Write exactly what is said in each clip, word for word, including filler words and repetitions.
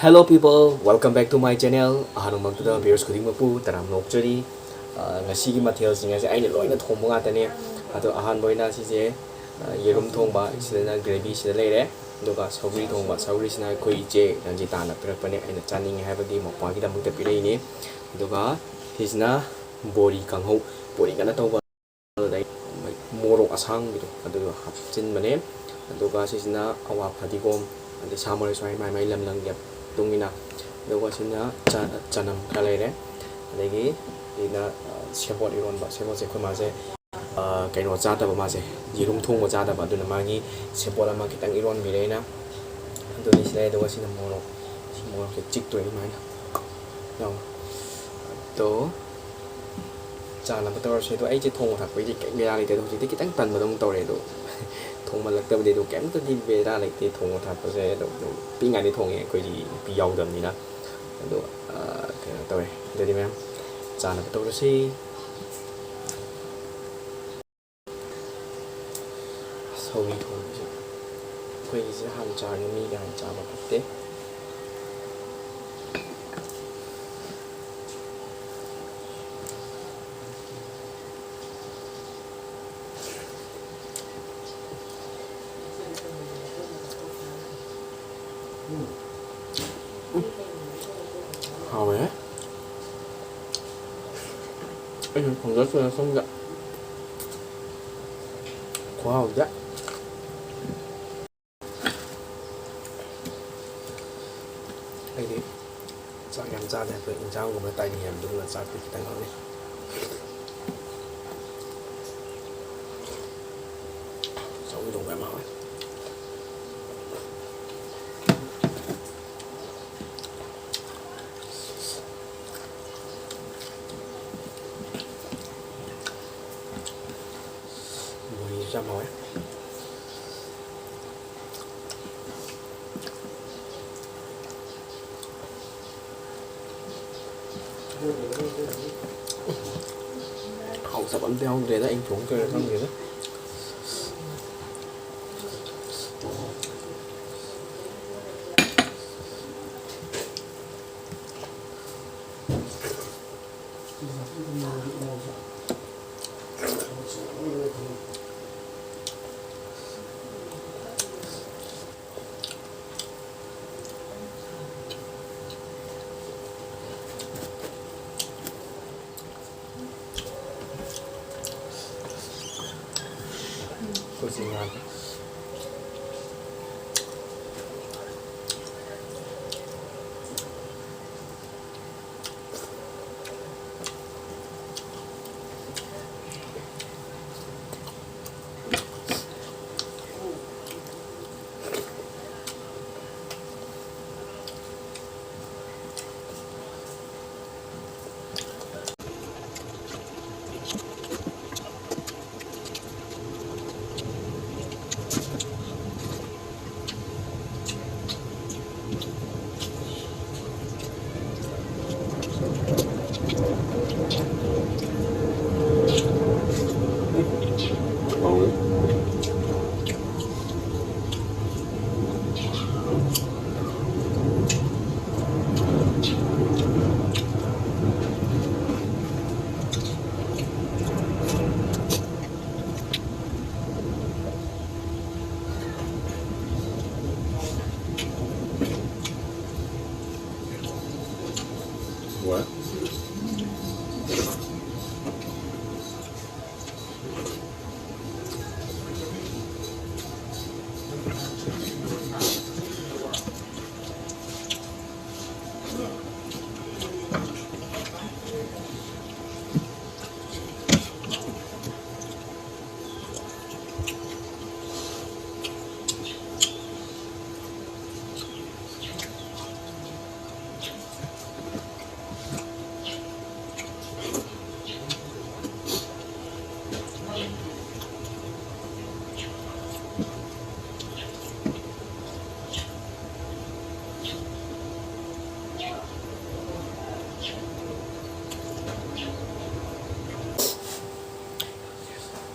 Hello people, welcome back to my channel. ꯑꯍꯥꯟꯕꯃꯛꯇꯗ viewers ꯈꯨꯗꯤꯡꯃꯛꯄꯨ ꯇꯔꯥꯝꯅ ꯑꯣꯛꯆꯔꯤ꯫ ꯑ, ꯉꯁꯤꯒꯤ ꯃꯊꯦꯜꯁꯤꯡ ꯑꯁꯦ ꯑꯩꯅ ꯂꯣꯏꯅ ꯊꯣꯡꯕ ꯉꯥꯛꯇꯅꯦ꯫ ꯑꯗꯣ ꯑꯍꯥꯟꯕ ꯑꯣꯏꯅ ꯁꯤꯁꯦ, ꯑ, ꯌꯦꯔꯨꯝ ꯊꯣꯡꯕ, ꯁꯤꯗꯅ gravy ꯁꯤꯗ ꯂꯩꯔꯦ꯫ ꯑꯗꯨꯒ ꯁꯧꯒ꯭ꯔꯤ ꯊꯣꯡꯕ, ꯁꯧꯒ꯭ꯔꯤꯁꯤꯅ ꯑꯩꯈꯣꯏ ꯏꯆꯦ ꯔꯟꯖꯤꯇꯥꯅ ꯄꯤꯔꯛꯄꯅꯦ, ꯑꯩꯅ ꯆꯥꯅꯤꯡꯉꯦ ꯍꯥꯏꯕꯒꯤ ꯃꯧꯄ꯭ꯋꯥꯒꯤꯗꯃꯛꯇ ꯄꯤꯔꯛꯏꯅꯦ꯫ ꯑꯗꯨꯒ ꯁꯤꯁꯤꯅ ꯕꯣꯔꯤ ꯀꯥꯡꯍꯧ, ꯕꯣꯔꯤ ꯀꯟꯅ ꯇꯧꯕ꯫ ꯑꯗꯨꯗꯩ ꯃꯣꯔꯣꯛ ꯑꯁꯥꯡꯕꯤꯗꯣ ꯑꯗꯨꯗꯣ ꯍꯥꯞꯆꯤꯟꯕꯅꯦ꯫ ꯑꯗꯨꯒ ꯁꯤꯁꯤꯅ ꯑꯋꯥ ꯐꯗꯤꯒꯣꯝ, ꯑꯗꯩ ꯁꯥ ꯃꯔꯣꯏ ꯁ꯭ꯋꯥꯏ ꯃꯥꯏ ꯃꯥꯏ ꯂꯝ ꯂꯝꯒꯤ ꯃꯇꯨꯡ ꯏꯟꯅ꯫ ꯑꯗꯨꯒ ꯁꯤꯅ ꯆ-, ꯆꯅꯝ ꯈꯔ ꯂꯩꯔꯦ꯫ ꯑꯗꯒꯤ ꯁꯤꯅ, ꯑ, ꯁꯦꯕꯣꯠ ꯏꯔꯣꯟꯕ꯫ ꯁꯦꯕꯣꯠꯁꯦ ꯑꯩꯈꯣꯏ ꯃꯥꯁꯦ, ꯑ, ꯀꯩꯅꯣ ꯆꯥꯗꯕ ꯃꯥꯁꯦ, ꯌꯦꯔꯨꯝ ꯊꯣꯡꯕ ꯆꯥꯗꯕ, ꯑꯗꯨꯅ ꯃꯥꯒꯤ ꯁꯦꯕꯣꯠ ꯑꯃ ꯈꯤꯇꯪ ꯏꯔꯣꯟꯕꯤꯔꯦ ꯑꯩꯅ꯫ ꯑꯗꯨꯅꯤ ꯁꯤ ꯂꯩ꯫ ꯑꯗꯨꯒ ꯁꯤꯅ ꯃꯣꯔꯣꯛ, ꯁꯤ ꯃꯣꯔꯣꯛꯁꯦ ꯆꯤꯛꯇꯣꯏꯅꯤ ꯑꯗꯨꯃꯥꯏꯅ꯫ ꯌꯥꯎ꯫ ꯑꯗꯣ ꯆꯥꯅꯕ ꯇꯧꯔꯁꯦ꯫ ꯑꯗꯣ ꯑꯩꯁꯦ ꯊꯣꯡꯕ ꯊꯥꯛꯄꯩꯗꯤ ꯀꯩꯝ ꯕꯦꯔꯥ ꯂꯩꯇꯦ꯫ ꯑꯗꯣ ꯍꯧꯖꯤꯛꯇꯤ ꯈꯤꯇꯪ ꯇꯟꯕꯗꯧꯅ ꯇꯧꯔꯦ꯫ ꯑꯗꯣ ꯊꯣꯡꯃꯜꯂꯛꯇꯕꯗꯤ ꯑꯗꯣ ꯀꯩꯝꯇꯗꯤ ꯕꯦꯔꯥ ꯂꯩꯇꯦ꯫ ꯊꯣꯡꯕ ꯊꯥꯛꯄꯁꯦ ꯑꯗꯨꯝ, ꯑꯗꯨꯝ ꯄꯤꯛꯏꯉꯩꯗꯤ ꯊꯣꯡꯉꯦ꯫ ꯑꯩꯈꯣꯏꯗꯤ ꯅꯨꯄꯤ ꯌꯥꯎꯗꯕꯅꯤꯅ꯫ ꯑꯗꯣ, ꯑ, ꯀꯩꯅꯣ ꯇꯧꯔꯦ꯫ ꯑꯗꯨꯗꯤ ꯃꯌꯥꯝ ꯆꯥꯅꯕ ꯇꯧꯔꯁꯤ꯫ ꯁꯧꯒ꯭ꯔꯤ ꯊꯣꯡꯕꯁꯦ ꯑꯩꯈꯣꯏꯒꯤꯁꯦ ꯍꯥꯟꯅ ꯆꯥꯔꯦ, ꯃꯤꯒꯤ ꯍꯥꯟꯅ ꯆꯥꯕ ꯐꯠꯇꯦ꯫ ꯍꯥꯎꯋꯦ꯫ ꯑꯩꯁꯨ ꯊꯣꯡꯖꯔꯁꯨꯅ ꯁꯣꯝꯗ ꯈꯨꯍꯥꯎꯁꯦ꯫ ꯑꯩꯗꯤ ꯆꯥꯛ ꯌꯥꯝ ꯆꯥꯗꯦ, ꯑꯩꯈꯣꯏ ꯏꯟꯖꯥꯡꯒꯨꯝꯕ ꯇꯥꯏꯅꯤꯡꯉꯦ ꯍꯥꯏꯕꯗꯨꯅ ꯆꯥꯛꯇꯤ ꯈꯤꯇꯪ ꯍꯥꯞꯅꯩ꯫ ꯆꯧ ꯊꯣꯡꯕ ꯌꯥꯝ ꯍꯥꯎꯋꯦ꯫ ꯕꯣꯔꯤꯁꯨ ꯌꯥꯝ ꯍꯥꯎꯋꯦ꯫ ꯍꯥꯎꯇꯕ ꯑꯝꯇ ꯌꯥꯎꯗ꯭ꯔꯦꯗ, ꯑꯩꯅ ꯊꯣꯡ ꯀꯩꯔꯥ ꯈꯪꯗꯦꯗ꯫ ꯎꯆꯤꯟ ꯅꯥꯆꯤꯟ꯫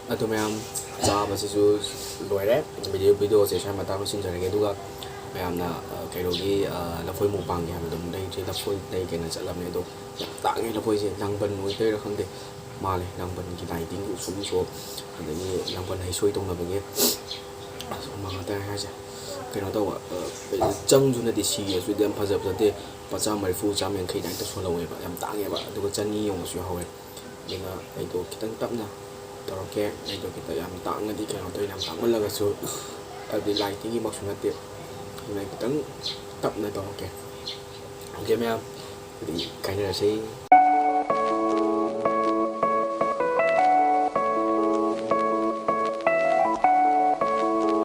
ꯑꯗꯨ ꯃꯌꯥꯝ, ꯆꯥꯕꯁꯤꯁꯨ ꯂꯣꯏꯔꯦ꯫ ꯚꯤꯗꯤꯑꯣ, ꯚꯤꯗꯤꯑꯣꯁꯦ ꯁ꯭ꯋꯥꯏ ꯃꯇꯥꯡ ꯂꯣꯏꯁꯤꯟꯖꯔꯒꯦ꯫ ꯑꯗꯨꯒ ꯃꯌꯥꯝꯅ, ꯑ, ꯀꯩꯅꯣꯒꯤ, ꯑ, ꯂꯐꯣꯏ ꯃꯨꯛꯕꯥꯡꯒꯤ ꯍꯥꯏꯕꯗꯣ ꯑꯃꯨꯛ ꯂꯩꯇ꯭ꯔꯤ꯫ ꯂꯐꯣꯏ ꯂꯩꯒꯦꯅ ꯆꯠꯂꯝꯃꯦ, ꯑꯗꯣ ꯌꯥꯝ ꯇꯥꯡꯉꯦ ꯂꯐꯣꯏꯁꯦ꯫ ꯅꯪꯕꯟ ꯑꯣꯏꯗꯣꯏꯔꯥ ꯈꯪꯗꯦ, ꯃꯥꯜꯂꯦ꯫ ꯅꯪꯕꯟꯒꯤ ꯂꯥꯏꯇꯤꯟꯒꯤ ꯎꯁꯨꯝ ꯎꯁꯣꯞ, ꯑꯗꯒꯤ ꯅꯪꯕꯟ ꯍꯩꯁꯣꯏ ꯇꯧꯅꯕꯒꯤ ꯍꯨꯃꯥꯡ ꯉꯥꯛꯇ ꯍꯥꯏꯁꯦ꯫ ꯀꯩꯅꯣ ꯇꯧꯕ, ꯑ, ꯆꯪꯁꯨ ꯅꯠꯇꯦ, ꯁꯤꯒꯤ ꯁ꯭ꯋꯤꯠ ꯌꯥꯝ ꯐꯖꯕ ꯅꯠꯇꯦ꯫ ꯂꯨꯄꯥ ꯆꯥꯝꯃ ꯃꯔꯤꯐꯨ, ꯆꯥꯝꯃ ꯌꯥꯡꯈꯩ ꯑꯗꯨꯃꯥꯏꯅ ꯇꯧꯁꯜꯍꯧꯋꯦꯕ꯫ ꯌꯥꯝ ꯇꯥꯡꯉꯦꯕ꯫ ꯑꯗꯨꯒ ꯆꯅꯤ ꯌꯧꯕꯁꯨ ꯌꯥꯎꯍꯧꯋꯦ꯫ ꯑꯗꯨꯅ ꯑꯩꯗꯣ ꯈꯤꯇꯪ ꯇꯞꯅ ꯇꯧꯔꯛꯀꯦ꯫ ꯑꯩꯗꯣ ꯈꯤꯇꯪ ꯌꯥꯝ ꯇꯥꯡꯅꯗꯤ ꯀꯩꯅꯣ ꯇꯧꯋꯤ, ꯌꯥꯝ ꯇꯥꯡꯃꯜꯂꯒꯁꯨ ꯍꯥꯏꯕꯗꯤ ꯂꯥꯏ ꯇꯤꯟꯒꯤꯃꯛꯁꯨ ꯅꯠꯇꯦ꯫ ꯑꯗꯨꯅ ꯈꯤꯇꯪ ꯇꯞꯅ ꯇꯧꯔꯛꯀꯦ꯫ ꯑꯣꯀꯦ ꯃꯌꯥꯝ, ꯑꯗꯨꯗꯤ ꯀꯥꯏꯅꯔꯁꯤ꯫